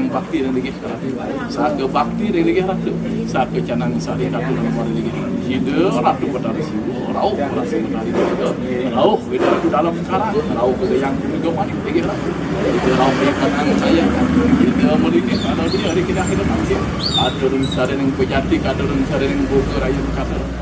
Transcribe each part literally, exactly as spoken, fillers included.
Bakti ring linggih Ratu. Saka bakti ring linggih Ratu. Saka canang sari Ratu ring linggih Ratu. Sida Ratu Betara Siwa, rauh Ratu Betara Siwa, rauh Ida Ratu Dalam Karang, rauh Ida Hyang Durga Manik linggih Ratu. Ida rauh Ida Kanang Saya. Ida malinggih, anu dia, ari kidah ida mangkin. Ada ring sarining pejati, ada ring sarining buka raya, ada ring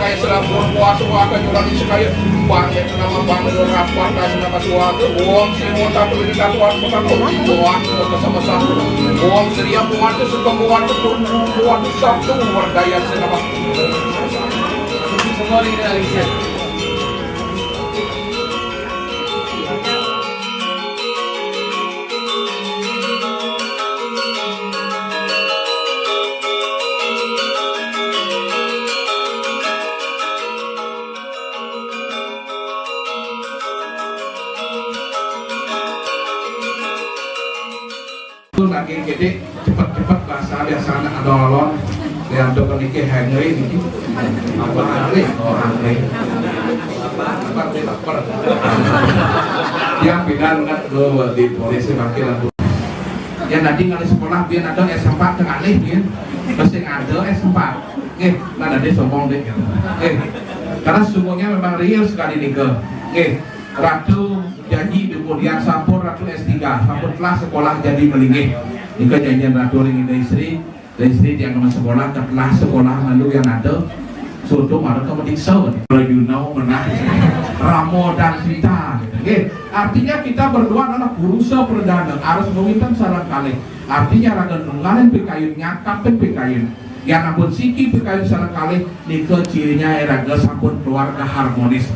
Kaya selampun puasa, puasa jurang ini sekaya banyak nama bangun rapat, kasih nama suatu, uang si mota beli katuan, bukan buat sama-sama. Uang seria, buat suka, buat turun, buat sabtu, luar daya senama. Semua ini dari Itu lagi jadi cepet-cepet bahasa biasa anak alon-alon. Yang tuh peniki Henry ini. Apa Henry? Oh, Henry. Apa Henry lapar? Dia pindah nggak lo di polisi makin aku. Ya, nanti ngalih sekolah, biar ada S empat tengah nih, biar masih ada S empat. Eh, nah, nanti sombong deh, gitu. Eh, karena sesungguhnya memang real sekali nih ke. Eh, Ratu janji kemudian sampun Ratu S tiga, sampun telah sekolah jadi melinggih. Nika janjian Ratu ring Ida Istri, Ida Istri tiang kena sekolah, telah sekolah lalu yang ada, soto marah ke mediksa. Kalau you know, menang. Ramo dan Sita, gitu. Oke, artinya kita berdua adalah purusa perdana, harus mengintang sarang kalih. Artinya raga nunggalin pikayun, nyakapin pikayun. Yang ampun siki pikayun sarang kalih, nika cirinya raga sampun keluarga harmonis.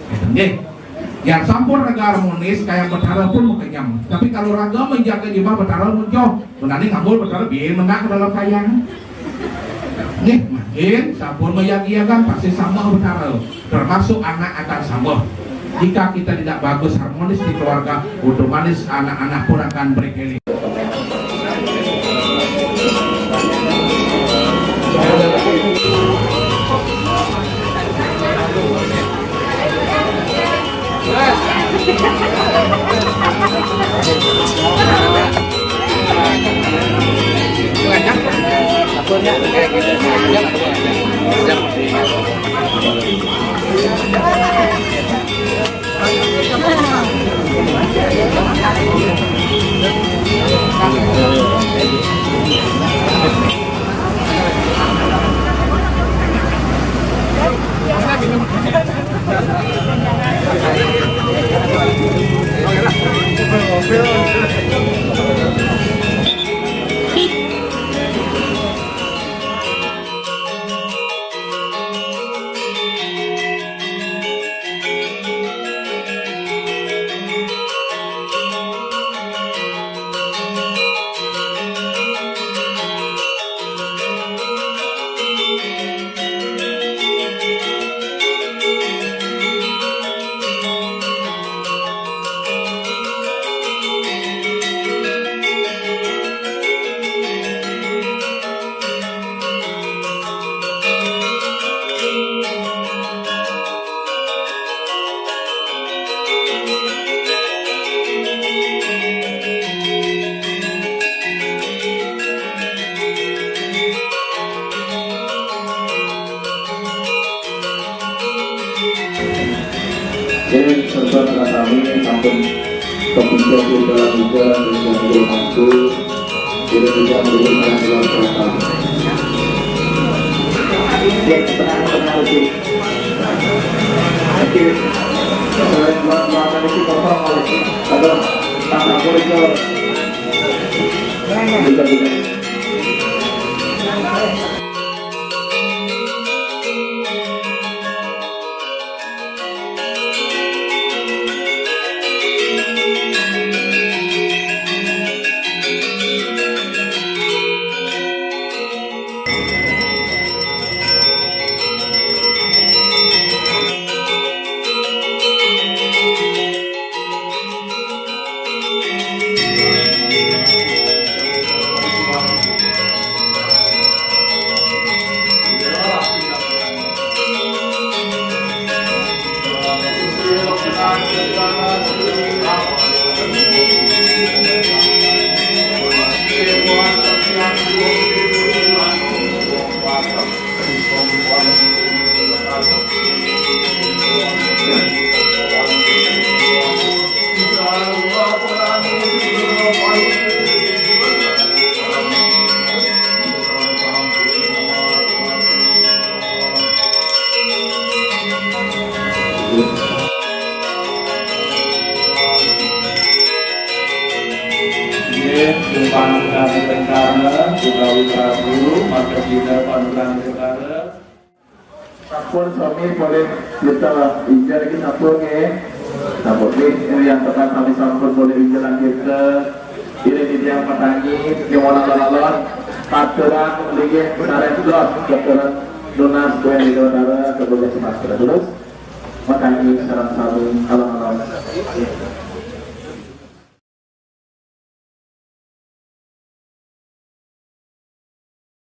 Gitu, nggih. Yang sampun raga harmonis, kayang Betara pun makenyem. Tapi kalau raga menjaga jubah Betara muncuh, benani ngambul Betara biar mendak ke dalam kayang. Nih, makin sampun mayagi-yagan pasti sama Betara. Termasuk anak akan sama. Jika kita tidak bagus harmonis di keluarga, otomatis anak-anak pun akan berkeling. Salah sami sampun kepincah di dalam juga, dan yang belum mampu, jadi tidak perlu main keluar selatan. Ya, tenang, tenang, Uci. Oke. Selain buat, buat tadi si kosong, Uci. Aduh, tak ampun itu. Bisa, bisa. Nggih, sumpah kami tengkara, utawi Prabu, maka kita panutan tengkara. Sampun sami boleh kita injil iki sampun nggih. Sampun nggih, ini yang tepat sami sampun boleh injil kita. Ini di tiang petangi, yang warna lalon, paturan, linggih, sareng blot, kebetulan lunas, kue di utara, kebetulan Sumatera. Terus, petangi, sareng sami, alon-alon.